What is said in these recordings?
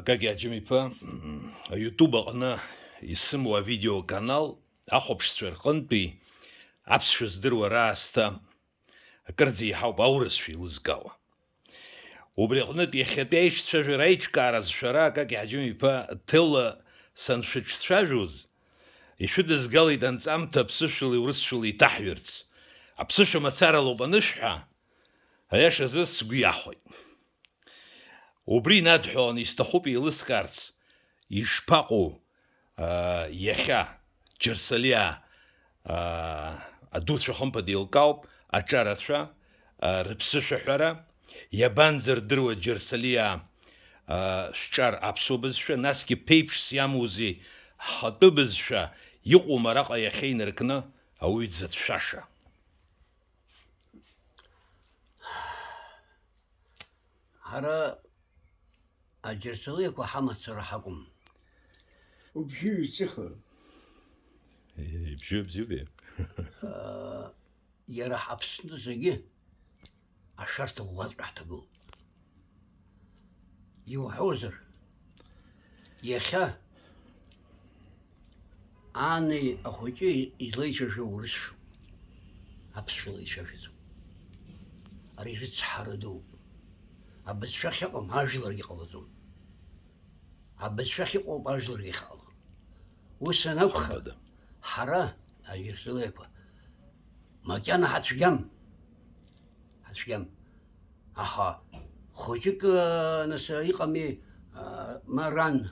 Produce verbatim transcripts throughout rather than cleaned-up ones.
Каки Аџьым-иԥа, YouTube аҟны исымоу авидеоканал ахәаԥшцәа рҟынтәи аԥсшәа здыруа раасҭа акырӡа иҳауп аурысшәа еилызкаауа. Убри аҟнытә иахьатәи аишцәажәара аиҿкаара зшәара Каки Аџьым-иԥа ҭыла саншәыҿцәажәоз, ишәыдызгалеит анҵамҭа аԥсышәала урысшәала иҭаҳҩырц. Аԥсышәа мацаралоуп анышәҳәа, аиашазы сгәы иахәеит. Убри инадҳәаланы исҭахуп еилыскаарц, ишԥаҟоу, аа, иахьа Џьарсалиаа, аа, адуцәа хымԥада еилкаауп, аҿарацәа, аа, рыԥсышәаҳәара, иабанӡардыруа Џьарсалиаа, аа, шәҿар аԥсуа бызшәа, насгьы ԥеиԥшс иамоузеи ҳхатәы бызшәа, иҟоума араҟа иахьа инаркны ауаҩы дзацәшәаша? Ҳара аџьарсалиақәа ҳамацара ҳакәым. Убжьы ҩ-ҵыха. Ибжьы бзиоуп. Иара ҳаԥсны зегьы ашәарҭа ӷәӷәаҵәҟьа ҳҭагылоуп. Иуҳәозар, иахьа ани ахәыҷы излеицәажәо урысшәоуп, аԥсшәа леицәажәаӡом. Ари рыцҳара дууп. Абызшәа ахьыҟам ажәларгьы ҟалаӡом. Абызшәа ахьыҟоуп ажәларгьы ахьыҟало. Ус анакәха, Хымԥада. Ҳара, аџьарсалиақәа, макьана ҳацәгьам. Ҳацәгьам. Аха хәыҷык, нас, иҟами, а, ма ран,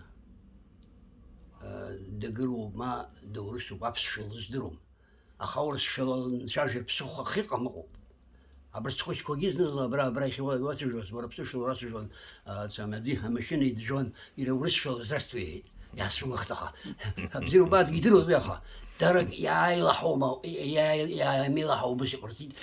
а, дагыруоуп, ма даурысуп, аԥсшәа лыздыруам. Аха урысшәала лынцәажәар ԥсыхәа ахьыҟам ыҟоуп. Абарҭ схәыҷқәагьы зны-зынла абра, абра иахьуа-, уацәажәоз, уара ԥсышәала урацәажәон, а, ца-, амашьына иӡәӡәон, иара урысшәала здравствуй иҳәеит. Иаасымхт аха. Абзиа убааҭгьы идыруаз уи аха. Дарак иааилаҳаума, иаа-, иаа-, иаамеилаҳау убыс иҟарҵеит.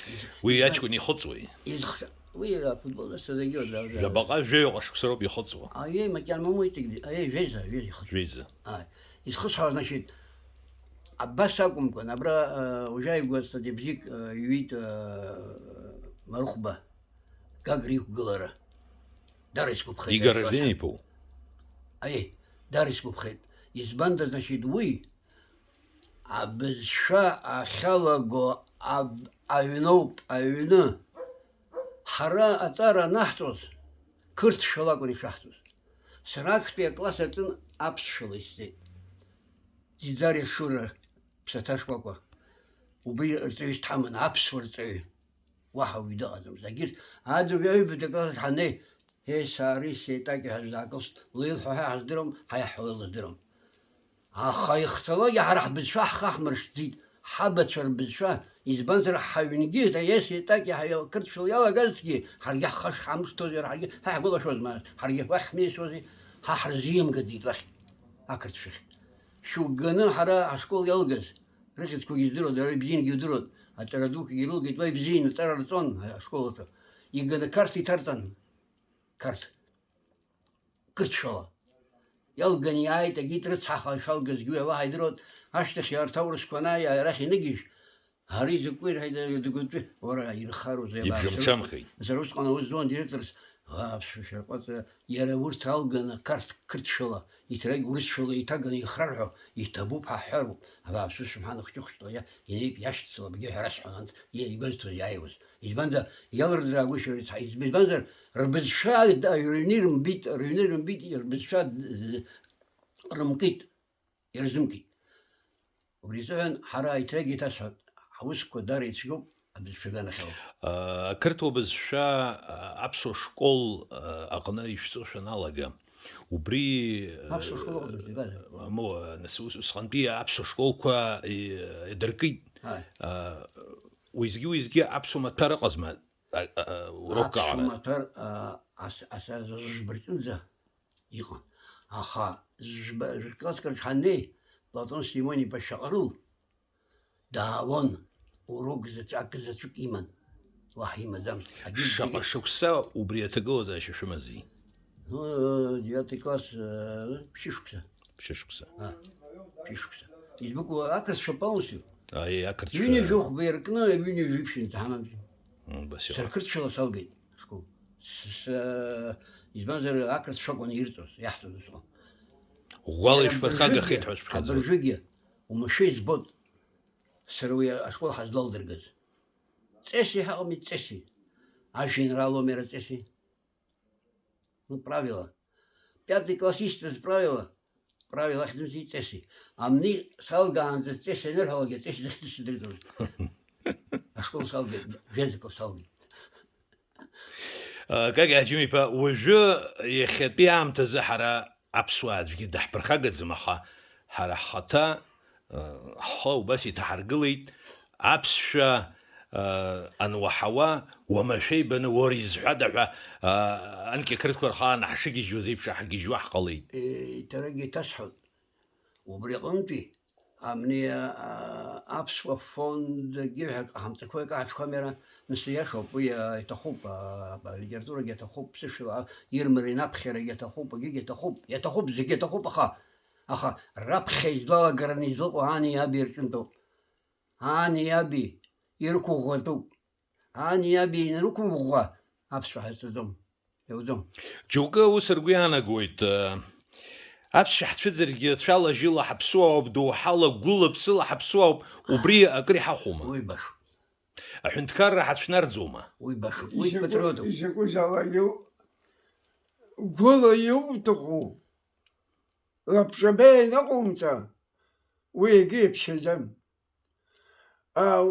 Уи аҷкәын ихыҵуеи? Изх-, уи афутболист зегьы уадаҩ. Жәабаҟа, жәаҩаҟа шықәса роуп ихыҵуа. Аиеи, макьана мамоу иҵегьы, аиеи, жәеиза, жәеиза ихыҵуа. Жәеиза. Ааи. Изхысҳәааз, значит, абас акәымкәан, абра, э, уажәааигәа статиа бзиак, э, иҩит, э, Марыхәба, Гагра иқәгылара. Дара исгәаԥхеит. Игор Арсен-иԥоу? Аиеи, дара исгәаԥхеит. Избанда, значит, уи абызшәа ахьалаго аб-, аҩноуп, аҩны. Ҳара аҵара анаҳҵоз, қырҭшәала акәын ишаҳҵоз. Сара актәи акласс аҿын аԥсшәала исҵеит. Ӡиӡариа Шура, ԥсаҭа шкәакәа, убри рҵаҩыс дҳаман, аԥсуа рҵаҩы. Уаҳа уаҩ дыҟаӡамызт. Егьырҭ, адырҩаҩбатәи акласс ҳаннеи, Ес, аари, сеитаки ҳәа аӡә даакылст, леилҳәа ҳәа ҳаздырам, ҳаиаҳҳәала лыздырам. Аха ихцалакгьы ҳара ҳбызшәа ҳхы ахмыршҭӡеит, ҳабацәа рбызшәа, избанзар, ҳаҩнгьы, Ес, еитаки ҳәа қырҭшәала иалагазҭгьы, ҳаргьы ҳхы шҳамышҭуаз, иара ҳаргьы, ҳа ҳгәалашәозма, ҳаргьы уахь ҳмеисуази, ҳа ҳрызиамгаӡеит уахь, ақырҭшәахь. Шьоукганы ҳара ҳашкол иалгаз, рыхьӡқәагьы здыруан, дара ибзиангьы удыруан, аҵара дуқәагьы ирылгеит, уа ибзианы аҵара рҵон ашкол аҿы. Иганы Қарҭ иҭарҵан, Қарҭ. Қырҭшәала. Иалганы иааит, егьит рыцҳаха ишалгазгьы уи Аллаҳ идыруан, ашьҭахь арҭ аурысқәа анааи арахь иныгьежь, ари закәи рҳәеит, дгәыҵәы, уара, ирхарузеи, абааԥсы, Ибжьамҽамхеит. Сара усҟан аус зуан директорс, абааԥсы, шәарҟәаҵра, иара урҭ алганы, Қарҭ, қырҭшәала, иҭрагь урысшәала еиҭаганы ихрар ҳәа, иҭабуп ҳәа ҳҳәароуп, абааԥсы, сымҳәан, хәҷы-хәыҷла иа-, инеип, иашьцылабгьы ҳәа расҳәон, анҭ, иа-, игәазҭоз иааиуаз. Избанда, иалырдыраагәышьоит, избанзар, рбызшәа, д-, рыҩны ирымбит, рыҩны ирымбит, рбызшәа д-, рымкит, ирзымкит. Убри азыҳәан ҳара аиҭрагьы иҭасҳәап, ҳусқәа дара ицәгьоуп, абызшәа аганахьала. Ақырҭуа бызшәа, аԥсуа школ, аҟны ишәҵо шәаналага, убри, Аԥсуа школ ыҟаӡам, ибазар? Аму, нас ус-, усҟантәи аԥсуа школқәа, и-, идыркит. Ааи. Уеизгьы-уеизгьы аԥсуа маҭәар ыҟазма? А, а, а, урокк аҟара. Аԥсуа маҭәар, а, ас-, ас-, ас-, жәбарҵәынӡа иҟан. Аха жәба-, жәкласск рҿы ҳаннеи, Платон Симон-иԥа Шьаҟрыл даауан, урок заҵә-, акы заҵәык иман. Уаҳа имаӡамызт. Ҳагьырҭ Шаҟа зегьы шықәса убри аҭагылазаашьа шәымази? Ну, э, девятый класс, э, ԥшьышықәса. Ԥшьышықәса. А, ԥшьышықәса. Избыкәу, ақырҭцәа полностью. Аиеи, ақырҭцәа. Ҩынҩажәи жәохәба иркны, ҩынҩажәи ԥшьынтә ҳамамзи. М, басиоу. Сара қырҭшәала салгеит ашкол. С-, с-, избанзар, ақырҭцәа акәын ирҵоз, иаҳҭоз усҟан. Ӷәӷәала ишәԥырхагахеит ҳәа шәԥхьаӡоит. Абыржәгьы, уамашәа избоит. Сара уи ашкол ҳазлалдыргаз. Ҵеси ҳаҟами, ҵеси. Ажәеинраалоуми ара ҵеси? Ну, правила. Пятый классистаз правила. Правила ахьӡымзи ҵеси. Амни салгаанӡа ҵеси анырҳәалакгьы, ҵеси захьӡу сыздырӡомызт. Ашкол салгеит, жәеиза класс салгеит. Какьа Ҳаџьым-иԥа, уажәы иахьатәи аамҭазы ҳара аԥсуаа аӡәгьы даҳԥырхагаӡам, аха ҳара ҳхаҭа, ҳхы убас иҭаҳаргылеит, аԥсшәа ануаҳауа, уамашәа ибаны уара изҳәада ҳәа, анкьа қырҭқәа рхы аанаҳшыгьежьуаз еиԥш ҳгьежьуа ҳҟалеит. Еиҭарак еиҭасҳәоит. Убри аҟынтәи, амни, а, аԥсуа фонд агьырҳәа ҳамҵақәа икаҳаҽхәамҩара, нас ииашоуп, уи, а, иҭахуп, а, алитературагьы аҭахуп, ԥсышәала ирмаринаԥхьарагьы аҭахуп, агьигьы аҭахуп, иаҭахуп, зегьы аҭахуп, аха, аха раԥхьа излалагараны излыҟоу ани аби рҿынтәоуп. Ани аби ирықәыӷәӷәатәуп. Ани аби инарықәымӷәӷәа аԥсшәа ҳазҵаӡом, иауӡом. Џьоукы ус ргәы иаанагоит, э, аԥсшәа ҳцәыӡыргьы цәала-жьыла ҳаԥсуаауп, доуҳала, гәыла-ԥсыла ҳаԥсуаауп, убри акыр иҳахәома? Уи башоуп. Аҳәынҭқарра ҳацәнарӡуама? Уи башоуп, уи Изакәу-, патриотуп. Изакәызаалакгьы гәыла иуҭаху, лабҿаба ианыҟоумҵа, уи егьи иԥшьаӡам. А,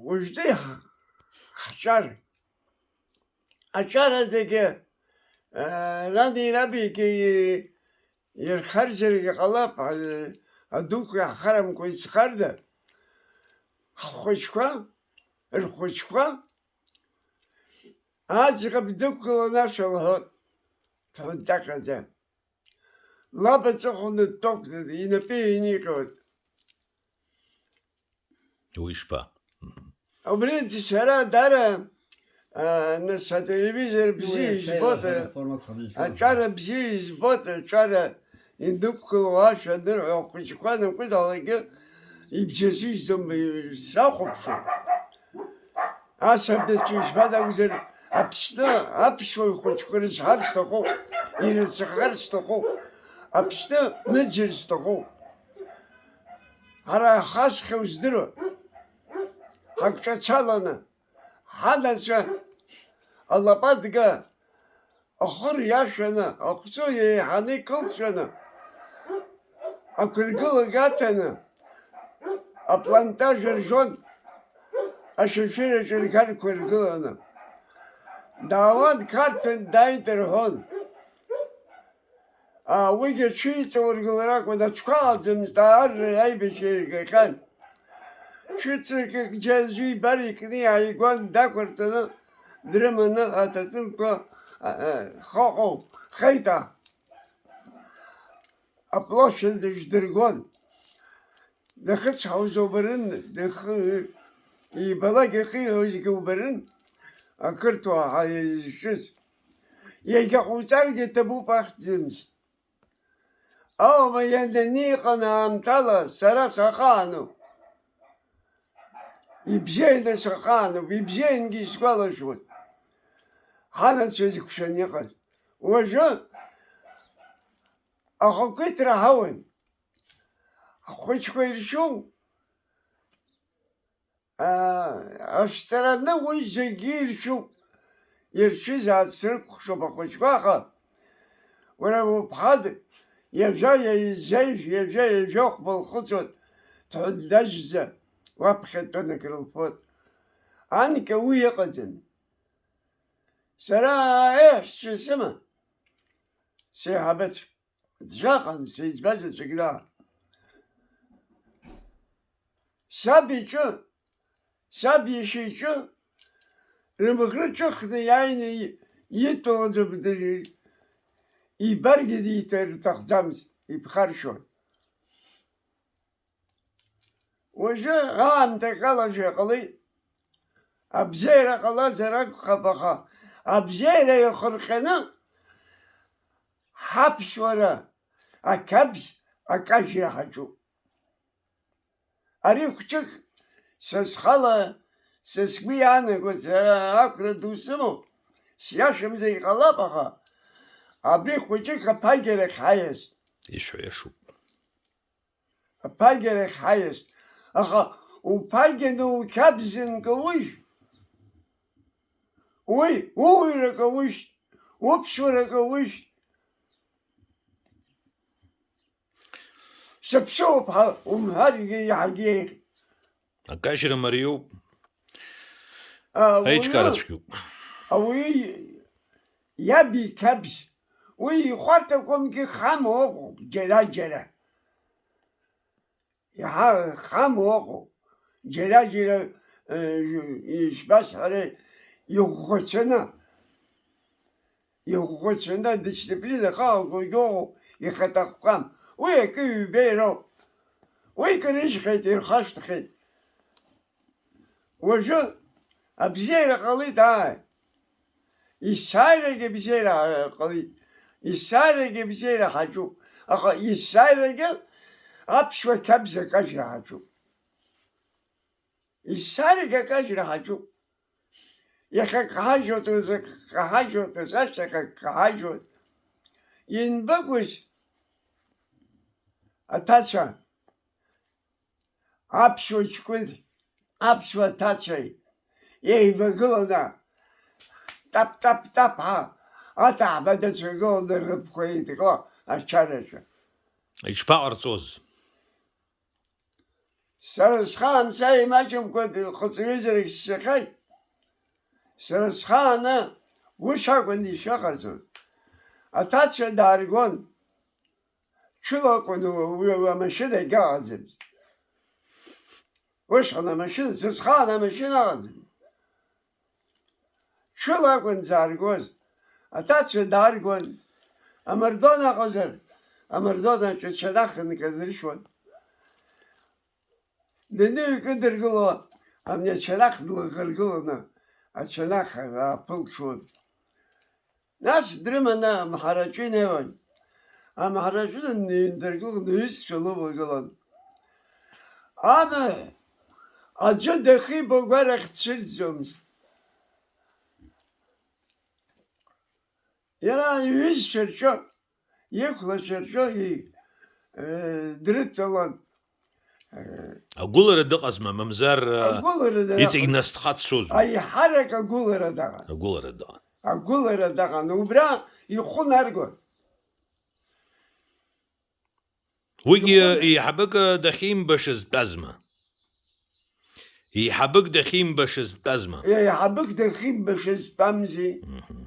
уажәтәи ҳ-, ҳҿар. Аҿар адагьы, а, рани рабигьы и-, ирхарзаргьы ҟалап, а, адуқәа иаҳхарамкәа ицхарда, ҳхәыҷқәа, рхәыҷқәа аӡӷаб дықәгыланы ашәа лҳәоит, дҳәынҭақаӡа. Лаб аҵыхәаны дтәоуп, инапы еиниҟьоит. Уи ишԥа? Мгм. Убригьы сара дара, а, нас ателевизор бзиа избоит, аҿара бзиа избоит, аҿара идықәгылоу ашәа анырҳәо ахәыҷқәа анакәызаалакгьы ибжьазыжьӡом, сахәаԥшуан. Асабицәа ишԥа акәзар, Аԥсны аԥсуа ихәыҷқәа рызҳар сҭахуп, ирыцҳар сҭахуп, Аԥсны мыӡыр сҭахуп. Ҳара ҳхасхьа уздыруа, ҳагҿацаланы, ҳанацәа алапатга ахы риашаны, ахәҵәы еиҳаны икылҵәаны, ақәыргылага аҭаны, аплантаж ржәон, ашәышәыраҿы рганқәа иргыланы. Даауан, Қарҭынтә дааит рҳәон. Аа, уигьы аҽыҩҵаургылар акәын, аҽқәа ааӡамызт, аарра аибашьра иргахьан. Ҽыҵакык џьа аӡәы ибар икны иааигон, дақәыртәаны дрыманы аҭаҭынқәа, а, а, хыҟоу хеита. Аплошадь дыждыргон. Дахьыцҳауаз убарын, дахы-, ибалак ихиҳәозгьы убарын, ақырҭуа ҳәа изҿыз. Иагьа ҟауҵаргьы ҭабуп ахьӡымызт. Аума иананиҟан аамҭала сара сахаануп. Ибзианы сахаануп, ибзиангьы исгәалашәоит. Ҳанацәа зықәшәаны иҟаз. Уажәы ахақәиҭра ҳауан. Ҳхәыҷқәа иршәу, аа, ашәҵараны уи зегьы иршәуп. Иршәызаат срыкәхшоуп ахәыҷқәа, аха уара уԥҳа д-, ҩажәа, ҩажәа, ҩажәа хәба лхыҵуан, дҳәындажьӡа уаԥхьатәаны акрылфоит. Анкьа уи ыҟаӡами? Сара еиҳәшьцәа сыман, сеиҳабацәа. Ӡәаҟан сеиҵбаз аҵәагьы даан. Саб иҿы, саб иашьа иҿы рымӷры ҿыхны иааины и-, идтәалаӡом, дыр-, ибаргьы диҭар рҭахӡамызт, иԥхаршьон. Уажәы аамҭа акалашәа ҟалеит. Абзиара ҟалазар акәхап, аха абзиара иахырҟьаны ҳаԥсуара ақьабз акажьра ҳаҿуп. Ари хәҷык са схала, са сгәы иаанагоит, сара ақәра ду сымоуп. Сиашамзар иҟалап, аха абри хәыҷык аԥагьарахь ҳаиаст. Ишәҳәо иашоуп. Аԥагьарахь ҳаиаст. Аха уԥагьаны уқьабз нкаужь, уи уҩра каужь, уԥсуара каужь. Сыԥсуоуп ҳәа умҳәаргьы иаҳагьы еиӷьуп. Акажьра мариоуп. Ауаҩы, Аиҿкаара цәгьоуп. Ауаҩы иаб иқьабз, уи ихәарҭақәамгьы хама ыҟоуп, џьара-џьара. Иаҳа хама ыҟоуп. Џьара-џьара, э, ишбасҳәара, иӷәӷәацәаны. Иӷәӷәацәаны адисциплина ахалагәагьоу ихаҭахәқәам. Уи акы ҩбеи роуп. Уи кырыжьхьеит, ирхашҭхьеит. Уажәы абзиара ҟалеит, ааи. Есааирагьы абзиара ҟалеит. Есааирагьы абзиара ҳаҿуп. Аха есааирагьы аԥсуа қьабз акажьра ҳаҿуп. Есааирагьы акажьра ҳаҿуп. Иахьак ҳажәуеит, уазак ҳажәуеит, ашьҭахь ак ҳажәуеит. Ианбакәыз аҭацәа, аԥсуа ҷкәын, аԥсуа ҭацәеи еивагыланы, тап-тап-тап ҳәа, аҭаҳба дацәагыланы рыԥқәа еидҟьо ачараҿы. Ишԥаҟарҵоз? Сара схаан са имаҷымкәа хыҵҩызарак сшахьеит. Сара схааны ус акәын ишыҟарҵоз. Аҭацәа дааргон. Ҽыла акәын уи, уи, уи амашьына егьаҟаӡамызт. Усҟан амашьына, сызхаан амашьына ыҟаӡамызт. Ҽыла акәын дзааргоз. Аҭацәа дааргон. Амардон аҟазар, амардон аҿы ачанах нкадыршәуан. Даныҩкыдыргыло, абни ачанах длыхыргыланы, ачанах ааԥылҽуан. Нас дрыманы амҳараҿы инеиуан. Амҳараҿы дындыргыланы иҩызцәа лывагылан. Амаҳә аӡәы дахибо агәарахь дцәырҵӡомызт. Иара иҩызцәа рҿы, иқәлацәа рҿы и-, э, дрыдтәалан. Э, Агәылара дыҟазма, мамзар, э, агәылара дара-, иҵегь насҭхаццозма? Аиҳарак агәылара даҟан. Агәылара даҟан. Агәылара даҟан. Убра ихәы наргон. Уигьы еиҳабык дахьимбашаз дтәазма? Еиҳабык дахьимбашаз дтәазма? Еиҳабык дахьимбашаз дтәамзи. Мгм.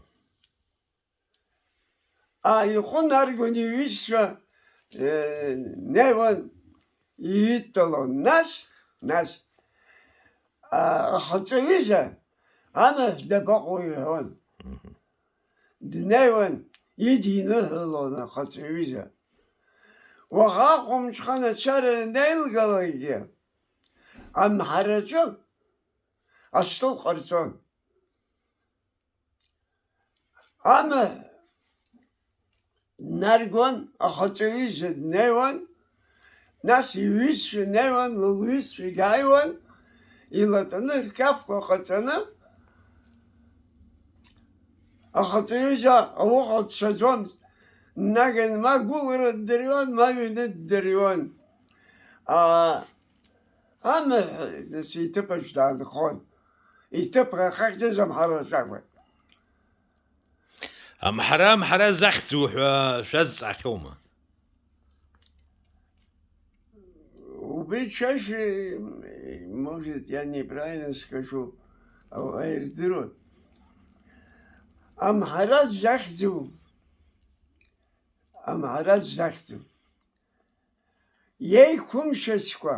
А, ихәы наргон иҩызцәа, э, неуан, иидтәалон. Нас, нас, а, ахаҵаҩыза амаҳә дабаҟоу иҳәон. Мгм. Днеиуан, идиныҳәалон ахаҵаҩыза. Уаха ахәымҽхан ачара анеилгалакгьы, амҳараҿы астол ҟарҵон. Амаҳә днаргон, ахаҵаҩыза днеиуан, нас иҩызцәа неиуан, лыҩызцәагьы ааиуан, илатәаны рқьафқәа ҟаҵаны, ахаҵаҩыза ауха дцаӡомызт, днаган ма гәылара ддыруан, ма ҩны ддыруан. Аа, амаҳә, нас, иҭыԥаҿ даанхон. Иҭыԥ ахьахьӡыз амҳараҿ акәын. Амҳара, амҳара захьӡу ҳәа шәазҵаахьоума? Убри чаще, может, я неправильно скажу, а, ирдыруан. Амҳара захьӡу, амҳара захьӡу. Иеиқәымшәацкәа,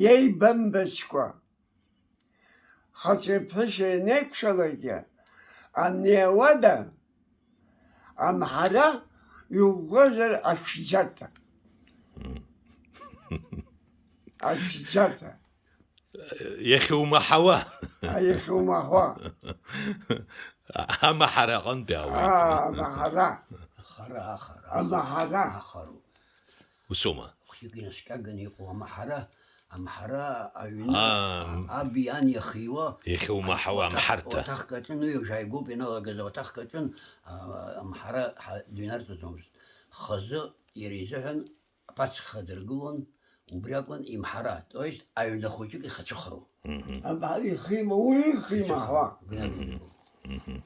иеибамбацкәа, хацәа-ԥҳәысшьа ианеиқәшәалакгьы, ани ауада амҳара иугозар аҽӡарҭа. Аҽӡарҭа. Иахьумаҳауа. А, иахьумаҳауа. Амаҳара аҟынтәи ауеит. А, амаҳара. Ахара, ахара. Амаҳара. Ахароуп. Усоума? Хәҩык инаскьаганы иҟоу амаҳара, Амҳара аҩны, аа, аби ани иахиуа, иахьумаҳауа уаҭах-, амҳарҭа. Уаҭахк аҿын, уи уажә ааигәоуп ианалагаз ауаҭахк аҿын, а, амҳара ҳа-, дыҩнарҵаӡомызт. Хазы иара изыҳәан аԥацха дыргылон, убри акәын имҳара, то есть аҩны хәыҷык ихацәыхароу. Мгм. Амҳара ихима, уи ихимаҳуа. Убри акәын. Мгм.